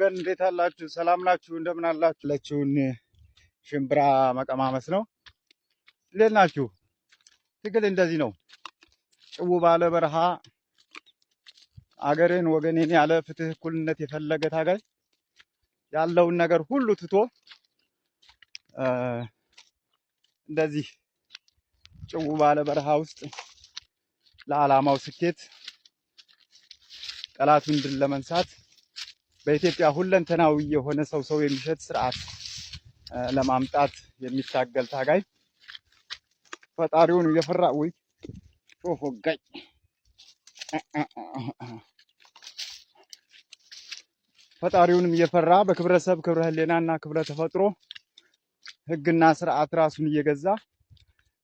ወገን እንዴት አላችሁ? ሰላም ናችሁ? እንደምን አላችሁ? ለችውን ሽምብራ መቀማመስ ነው። እንዴት ናችሁ? ትግል እንደዚህ ነው። ጭው ባለ በረሃ አገሬን ወገኔን ያለ ፍትህ፣ እኩልነት የፈለገ ታጋይ ያለውን ነገር ሁሉ ትቶ እንደዚህ ጭው ባለ በረሃ ውስጥ ለዓላማው ስኬት ጠላቱን ድል ለመንሳት በኢትዮጵያ ሁለንተናዊ የሆነ ሰው ሰው የሚሸጥ ስርዓት ለማምጣት የሚታገል ታጋይ ፈጣሪውን እየፈራ ውይ ጮህ ወጋኝ። ፈጣሪውንም እየፈራ በክብረ ሰብ ክብረ ሕሊናና ክብረ ተፈጥሮ ሕግና ስርዓት ራሱን እየገዛ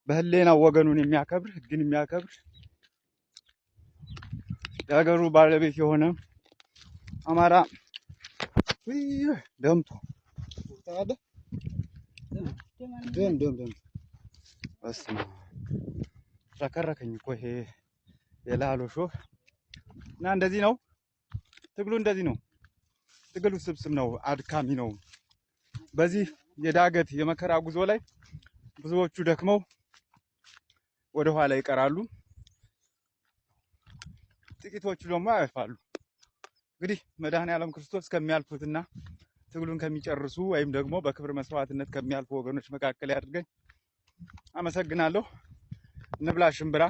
በህሌናው ወገኑን የሚያከብር ሕግን የሚያከብር የሀገሩ ባለቤት የሆነ አማራ ውይ ደምቶ ደም ደም ደም በስመ አብ ረከረከኝ እኮ ይሄ የላሎ ሾህ እና እንደዚህ ነው ትግሉ፣ እንደዚህ ነው ትግሉ። ስብስብ ነው፣ አድካሚ ነው። በዚህ የዳገት የመከራ ጉዞ ላይ ብዙዎቹ ደክመው ወደ ኋላ ይቀራሉ፣ ጥቂቶቹ ደግሞ ያልፋሉ። እንግዲህ መድኃኔዓለም ክርስቶስ ከሚያልፉትና ትግሉን ከሚጨርሱ ወይም ደግሞ በክብር መስዋዕትነት ከሚያልፉ ወገኖች መካከል ያድርገኝ። አመሰግናለሁ። እንብላ ሽምብራ።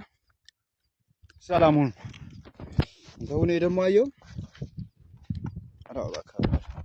ሰላም ሁኑ። እንደው እኔ ደግሞ አየሁ። ኧረ እባክህ።